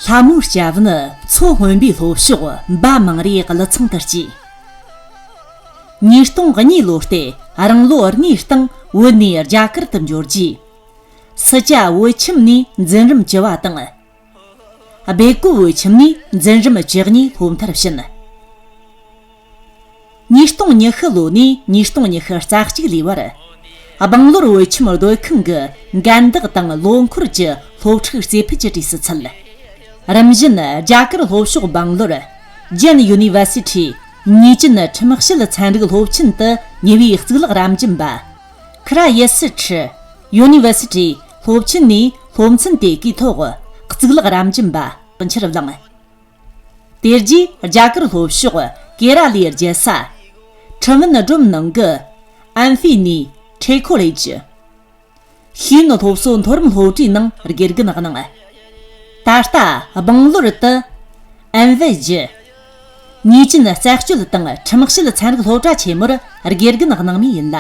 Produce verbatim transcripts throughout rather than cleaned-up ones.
ལྷ་མོའི་སྐྱབས་ནི་མཚོ་སྔོན་པོའི་ལྷོ་ཕྱོགས་འབའ་མང་རའི་ཀླུ་ཚང་དུ་སྐྱེས། ཉིས་སྟོང་གཉིས་ལོ་སྟེ་རང་ལོ་ལྔའི་སྟེང་བོད་ནས་རྒྱ་གར་དུ་འབྱོར་རྗེས། སི་ཅཱ་བོད་ཁྱིམ་ནས་འཛིན་རིམ་བཅུ་བ་དང་། སྦེལ་ཀོབ་བོད་ཁྱིམ་ནས་འཛིན་རིམ་བཅུ་གཉིས་སློབ་མཐར་ཕྱིན། ཉིས་སྟོང་ཉི་ཤུ་ལོ་ནས་ཉིས་སྟོང་ཉི་ཤུ་རྩ་གཅིག་ལོའི་བར། སྦང་ལོར་བོད་ཁྱིམ་སྡོད་ཁང་གི་འགན་བདག་དང་ལོ་འཁོར་གྱི་སློབ་ཕྲུག་རྩེ་ཕུད་ཀྱི་གྲས་སུ་ཚུད། རིམ་བཞིན་རྒྱ་གར་ལྷོ་ཕྱོགས་སྦང་ལོར་ཇན་ཡུ་ནི་ཝར་སི་ཊི་ཉེས་ཅན་ཁྲིམས་བཤད་ཚན་རིག་སློབ་ཆེན་དུ་ཉེ་བའི་གཙུག་ལག་རབ་འབྱམས་པ། ཁ་ར་ཡེ་སི་ཁྲི་ཡུ་ནི་ཝར་སི་ཊི་སློབ་ཆེན་ནས་སློབ་ཚན་དེ་གའི་ཐོག་གཙུག་ལག་རབ་འབྱམས་པ་ཕྱིར་བླངས། དེ་རྗེས་རྒྱ་གར་ལྷོ་ཕྱོགས་ཀེ་ར་ལའི་རྒྱལ་ས། ཁྲི་ཝན་སྒྲོམ་ནང་གི་ཨན་ཧྥི་ནི་ཁྲེ་ཁོ་ལེ་ཇི། ཤེས་ཡོན་སློབ་གསོ་མཐོ་རིམ་སློབ་གྲྭའི་ནང་དགེ་རྒན་གནང་། ད་ལྟ་སྦང་ལོར་དུ་ཨན་ཝེ་ཇི། ཉེས་ཅན་རྩད་གཅོད་དང་ཁྲིམས་བཤད་ཚན་རིག་སློབ་གྲྭ་ཆེན་མོར་དགེ་རྒན་གནང་མུས་ཡིན་ལ།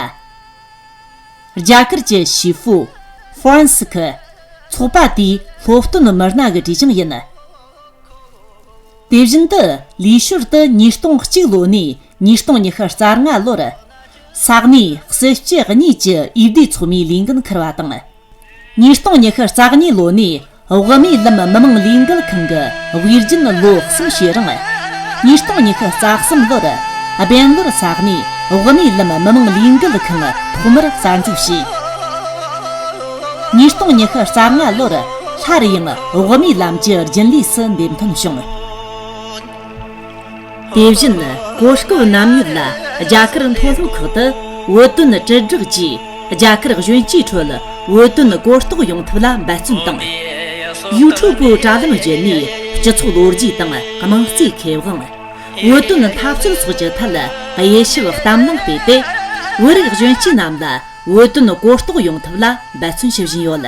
རྒྱ་གར་གྱི་ཞི་ཧྥུ་ཧྥོ་རན་སི་ཁི་ཚོགས་པ་དེའི་སློབ་སྟོན་མི་སྣ་གི་གྲས་ཀྱང་ཡིན། དེ་བཞིན་དུ་ལུས་ཤུལ་དུ་ཉིས་སྟོང་གཅིག་ལོ་ནས་ཉིས་སྟོང་ཉི་ཤུ་རྩ་ལྔ་ལོར་ས་གནས་སྲིད་སྤྱི་གཉིས་ཀྱི་འོས་བསྡུའི་ཚོགས་མིའི་ལས་འགན་འཁུར་བ་དང་། ཉིས་སྟོང་ཉི་ཤུ་རྩ་གཉིས་ལོ་ནས་དབུ་མའི་ལམ་མི་མང་ལས་འགུལ་ཁང་གི་དབུས་རྒྱུན་ལོ་གསུམ་བྱས་རིང་། ཉིས་སྟོང་ཉི་ཤུ་རྩ་གསུམ་ལོར་སྦེང་ལོར་ས་གནས་དབུ་མའི་ལམ་མི་མང་ལས་འགུལ་ཁང་ཐོག་མར་གསར་འཛུགས་བྱས། ཉིས་སྟོང་ཉི་ཤུ་རྩ་ལྔ་ལོར་སླར་ཡང་དབུ་མའི་ལམ་གྱི་རྒྱུན་ལས་སུ་འདེམས་ཐོན་བྱུང་། དེ་བཞིན་གོ་སྐབས་ནམ་ཡོད་ལ་རྒྱ་གར་མཐོ་སློབ་ཁག་ཏུ་བོད་དོན་དྲིལ་བསྒྲགས་ཀྱིས་རྒྱ་གར་གཞོན་སྐྱེས་ཁྲོད་བོད་དོན་གོ་རྟོགས་ཡོང་ཐབས་ལ་འབད་བརྩོན་དང་། ཡུ་ཊུབ་པུའི་དྲ་ལམ་བརྒྱུད་ནས་སྤྱི་ཚོགས་ལོ་རྒྱུས་དང་དམངས་གཙོའི་ཁེ་དབང་། བོད་དོན་འཐབ་རྩོད་སོགས་ཀྱི་ཐད་དབྱེ་ཞིབ་གཏམ་གླེང་སྤེལ་ཏེ། བོད་རིགས་གཞོན་སྐྱེས་རྣམས་ལ་བོད་དོན་གོ་རྟོགས་ཡོང་ཐབས་ལ་འབད་བརྩོན་ཞུ་བཞིན་ཡོད།